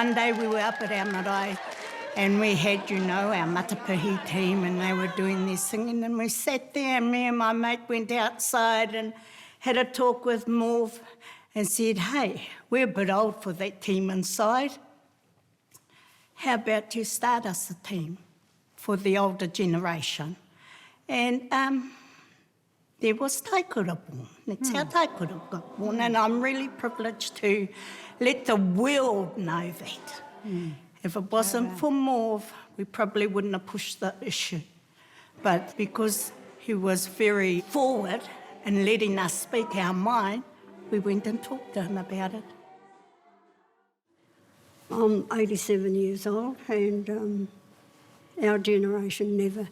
One day we were up at our marae and we had, you know, our matapihi team and they were doing their singing and we sat there and me and my mate went outside and had a talk with Morv and said, hey, we're a bit old for that team inside. How about you start us a team for the older generation? And um, there was Taikura born. That's mm. how hmm. Taikura got born. And I'm really privileged to let the world know that. Mm. If it wasn't for Morv, we probably wouldn't have pushed the issue. But because he was very forward in letting us speak our mind, we went and talked to him about it. I'm 87 years old and um, our generation never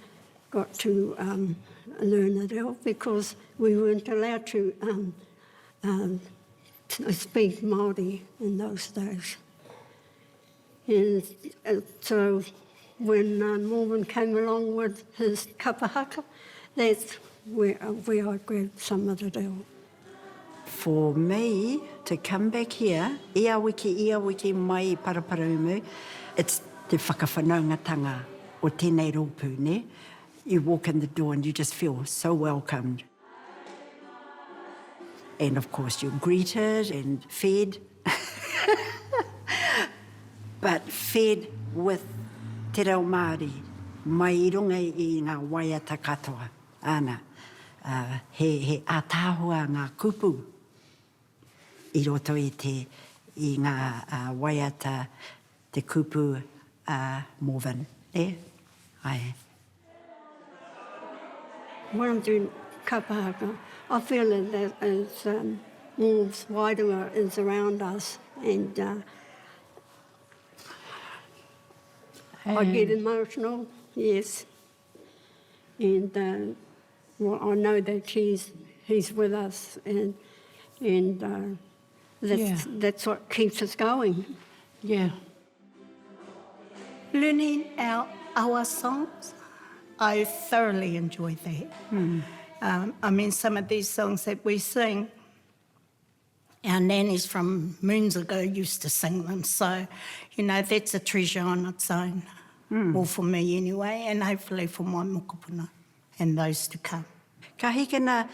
got to um, learn it all because we weren't allowed to, um, um, to speak Māori in those days. And uh, so when uh, Mormon came along with his kapahaka, that's where, uh, where I grabbed some of the reo. For me to come back here, ia wiki, ia wiki mai i Paraparaumu, it's te whakawhanaungatanga o tēnei rōpū, nē? You walk in the door and you just feel so welcomed. And of course you're greeted and fed, but fed with te reo Māori mai i runga i ngā waiata katoa. Āna, uh, he, he ātaahua ngā kupu i roto i te, i ngā uh, waiata, te kupu a Morven, e? Ae. When I'm doing kapahaka, I feel that as um, Morv's wairua is around us and uh, I get emotional, yes. And uh, well, I know that he's, he's with us and, and uh, that's, yeah. that's what keeps us going. Yeah. Learning our, our songs, I thoroughly enjoy that. Mm. Um, I mean, some of these songs that we sing, our nannies from moons ago used to sing them. So, you know, that's a treasure on its own. Mm. Well, for me anyway, and hopefully for my mokopuna and those to come. Ka hikina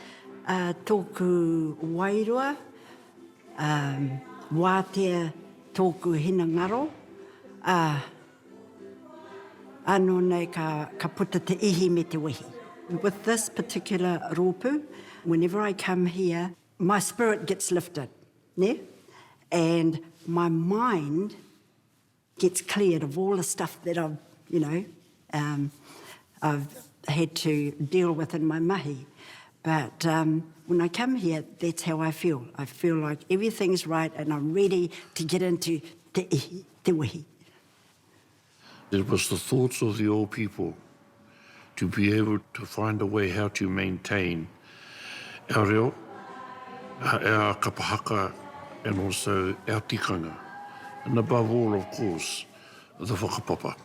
uh, tōku wairua, um, wātea tōku hinengaro, ā, anō nei ka, ka puta te ihi me te wehi. With this particular rōpū, whenever I come here, my spirit gets lifted, ne? And my mind gets cleared of all the stuff that I've, you know, um, I've had to deal with in my mahi. But um, when I come here, that's how I feel. I feel like everything's right and I'm ready to get into te ihi, te wehi. It was the thoughts of the old people to be able to find a way how to maintain our reo, our kapa haka and also our tikanga. And above all, of course, the whakapapa.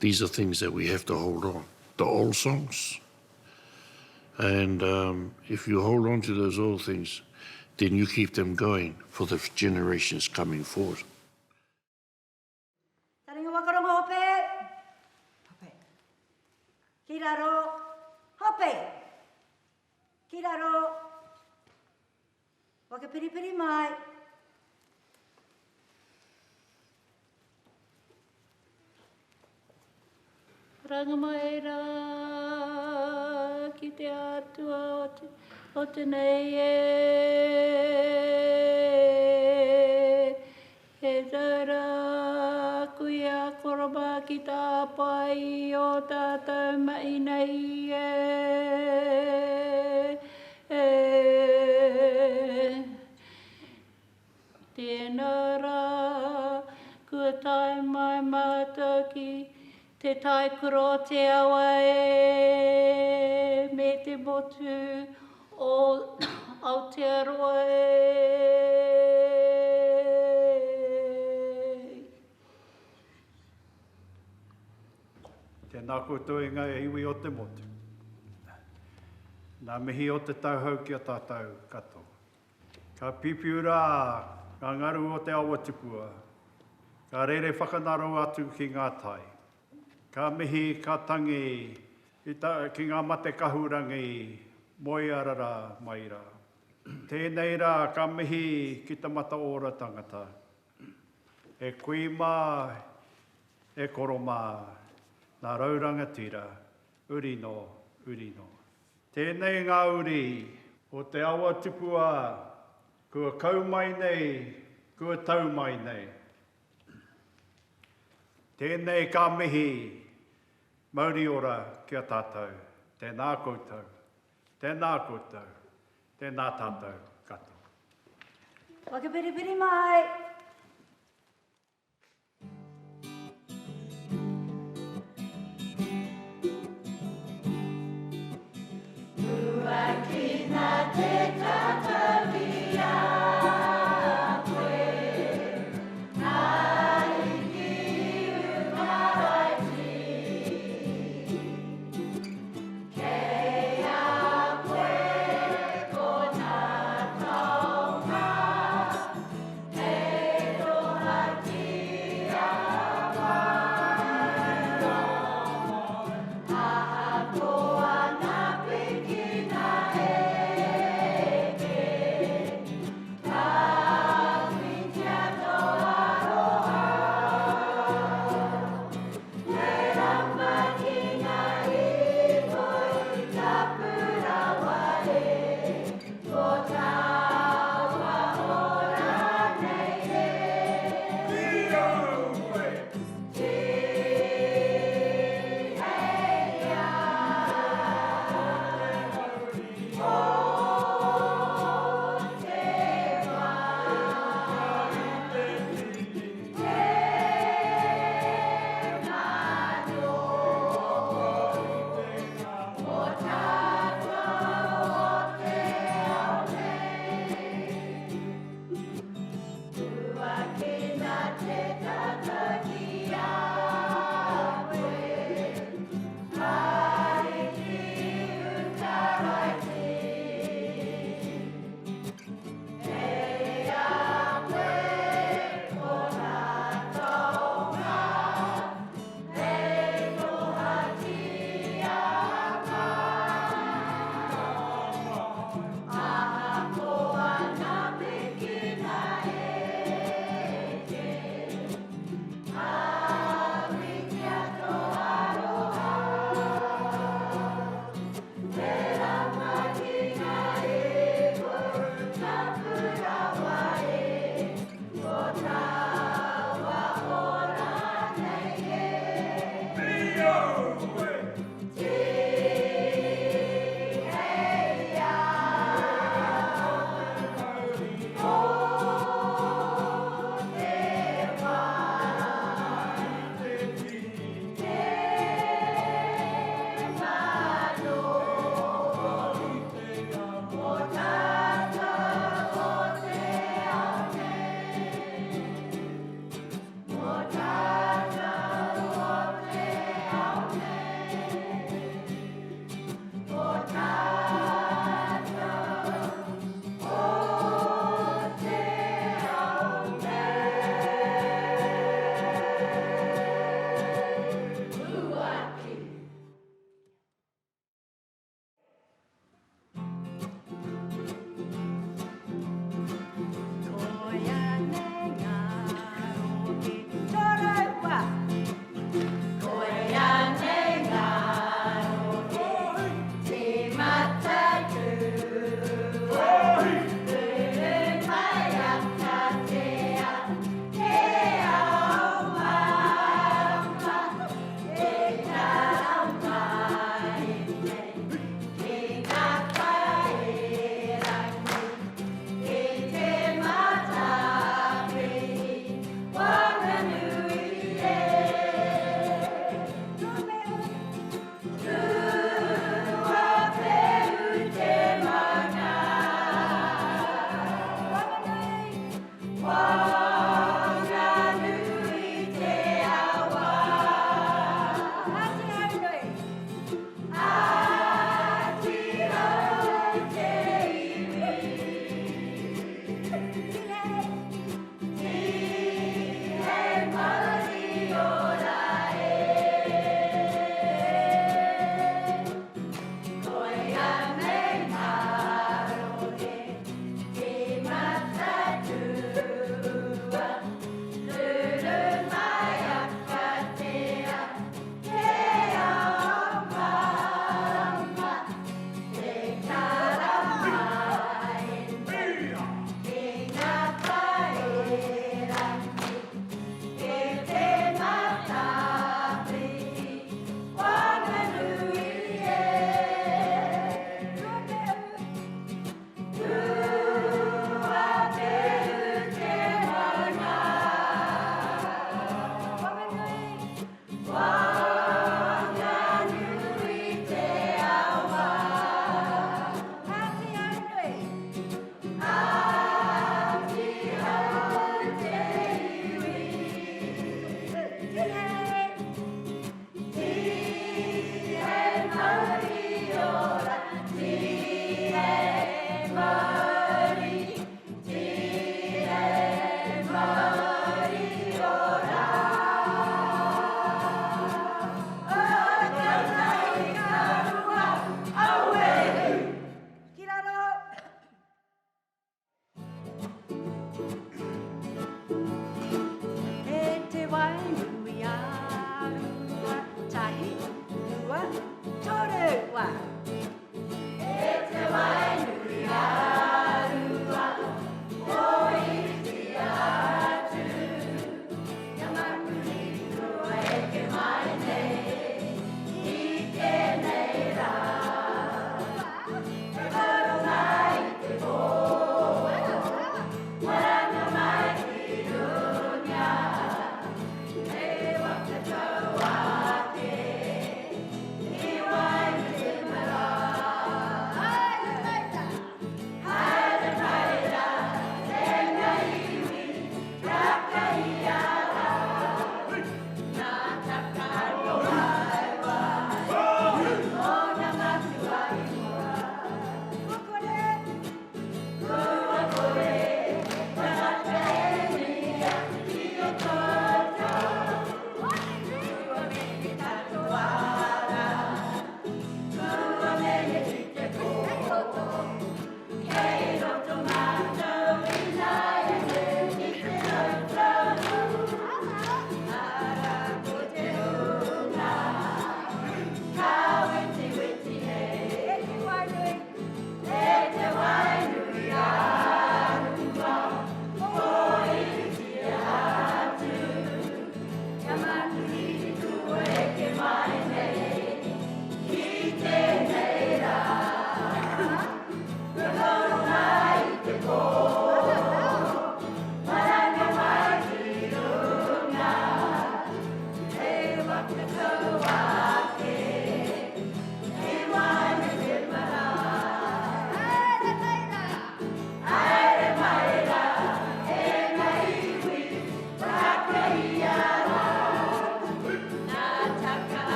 These are things that we have to hold on. The old songs. And um, if you hold on to those old things, then you keep them going for the generations coming forward. Taringa wakarongo hope. Hope. Ki raro. Hope. Ki raro. Whakapiripiri mai. Ranga mai rā ki te Atua o te, o te nei e. He tau rā kuia koroba ki tā pai i o tātou mahi nei e. E. Tēnā rā, kua tae mai mātou ki te taikura o te awa e, me te motu o Aotearoa e. Tēnā koutou e ngā iwi o te motu. Nā mihi o te tauhou ki a tātou katoa. Ka pipiu rā ngā ngaru o te awa tupua. Ka rere whakanaro atu ki ngā tai. Ka mihi, ka tangi ki ta, ki ngā mate kahurangi, moe arara mai rā. Tēnei rā ka mihi ki te mataora tangata. E kui mā, e koro mā, nā rau rangatira, uri nō, uri nō. Tēnei ngā uri o te awa tupua kua kau mai nei, kua tau mai nei. Tēnei ka mihi, mauri ora ki a tātou. Tēnā koutou, tēnā koutou, tēnā tātou katoa. Whakapiripiri mai! Ruakina te tatau i a koe, Ariki Ukaraiti. Kei a koe ko tā taonga, Hei.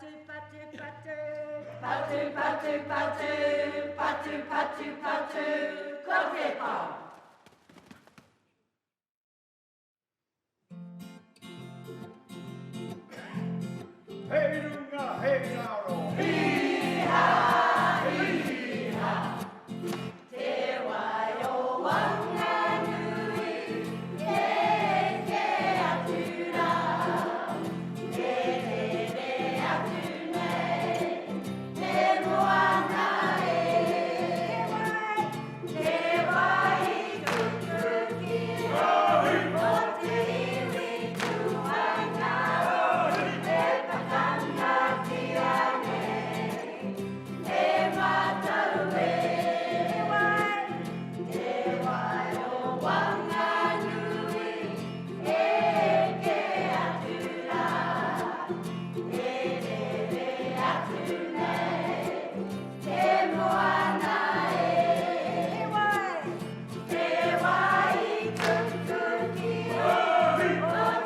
Patu, patu, patu. Patu, patu, patu. Patu, patu, patu. Ko te pao. Hei runga, hei raro. Hī-hā, hī-hā. Te wai o Wanganui, e eke atu rā, e rere atu nei, te moana e. Te wai, te wai tutuki, o te iwi tuanga, e pakangatia nei, e mātou e. Te wai, te wai o Wanganui, e eke atu rā, e rere atu nei, te moana e. Te wai, te wai tutuki, o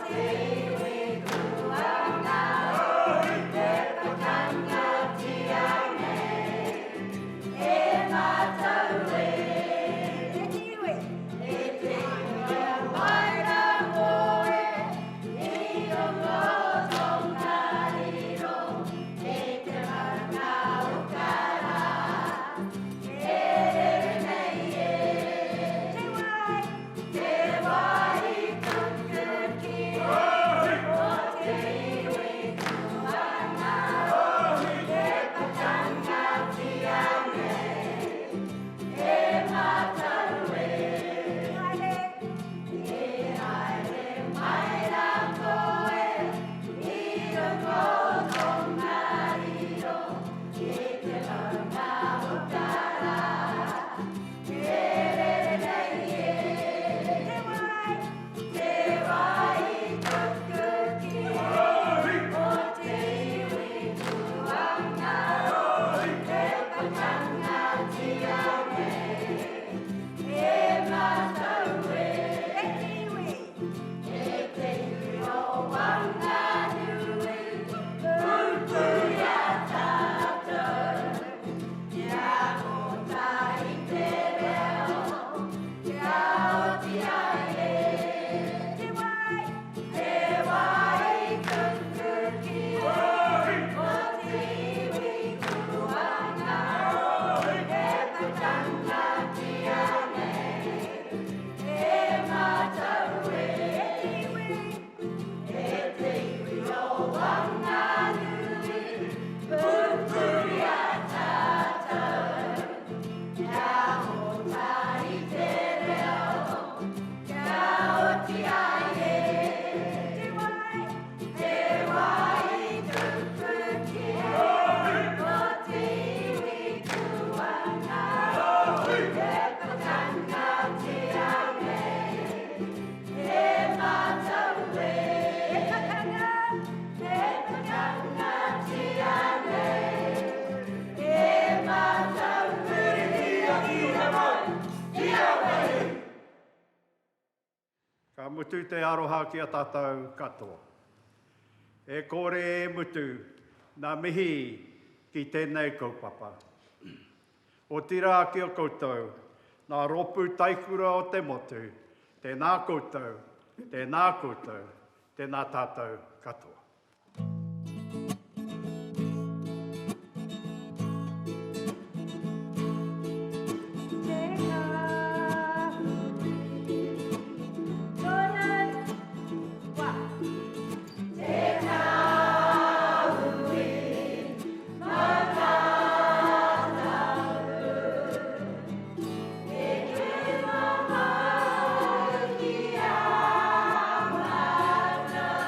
te iwi tuanga, e pakangatia nei, e mātou e. Te iwi, e te iwi o Wairamoe, i rongo Tongariro, e te maunga o Kara, e rere nei e. Te wai, te wai tutuki, o te iwi tuanga, e pakangatia nei, e mātou e. Haere, e haere mai rā koe, i rongo Tongariro, e te maunga o Kara, e rere nei e. Te wai, te wai tutuki, o te iwi tuanga, e pakangatia nei, e mātou e. E te iwi, e te iwi o Wanganui, pupuri tātou, kia ota i te reo, kia oti ai e. Te wai, te wai tutuki, o te iwi tuanga, e pakangatia nei, e mātou e. E te iwi, e te iwi o Wanganui, pupuri tātou, kia ota i te reo, kia oti ai e. Te wai, te wai tutuki, o te iwi tuanga, e pakangatia nei, e mātou e. E pakanga, e pakangatia nei, e mātou e. Ka mutu te aroha ki a tātou katoa. E kore e mutu nā mihi ki tēnei kaupapa. Otirā ki a koutou, nā rōpū taikura o te motu, tēnā koutou, tēnā koutou, tēnā tātou katoa. Te kahui, toru, wa. Te kahui, matatau, e kemo mai ki a mātou.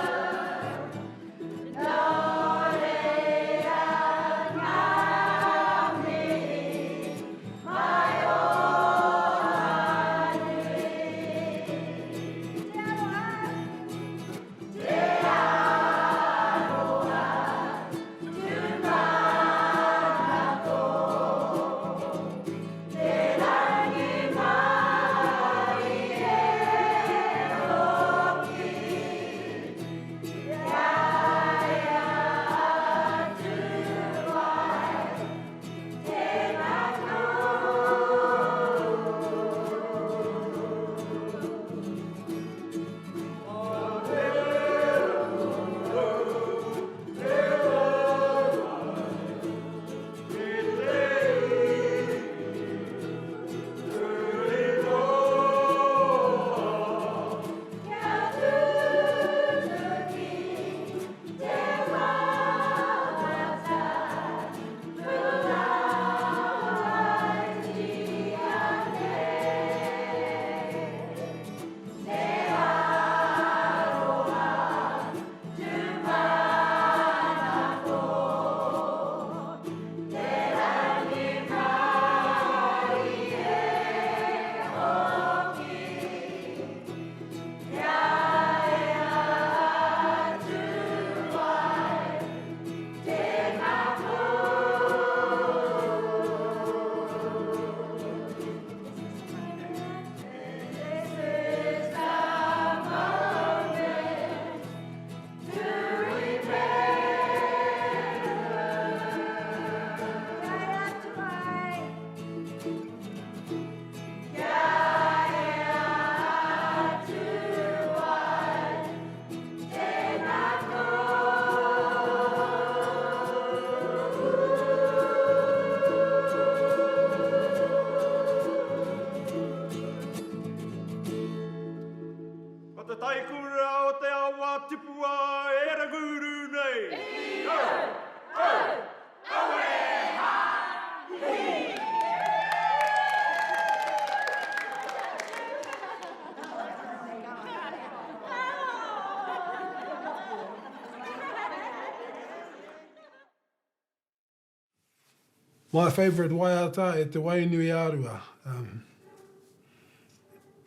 My favourite waiata e Te Wainui-a-Rua. Um,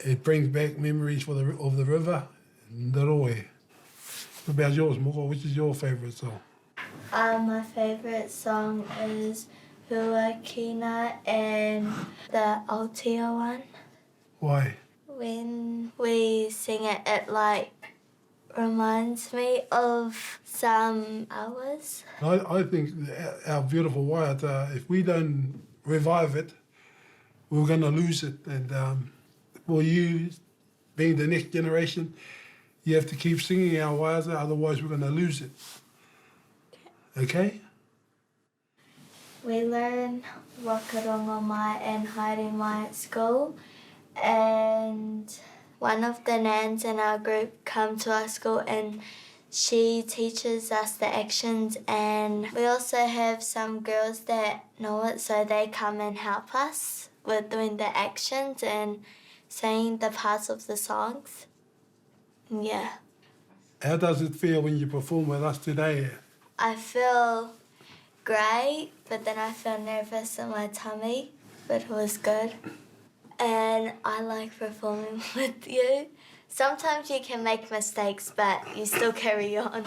it brings back memories for the, of the river and the rohe. What about yours, Moko? Which is your favourite song? Uh, my favourite song is Huakina and the Aotea one. Why? When we sing it, it like reminds me of some hours. I, I think our beautiful waiata, if we don't revive it, we're going to lose it. And um, for you, being the next generation, you have to keep singing our waiata, otherwise we're going to lose it. Okay? We learn wakarongo mai and haere mai at school and one of the nans in our group come to our school and she teaches us the actions and we also have some girls that know it so they come and help us with doing the actions and saying the parts of the songs. Yeah. How does it feel when you perform with us today? I feel great, but then I feel nervous in my tummy, but it was good. And I like performing with you. Sometimes you can make mistakes, but you still carry on.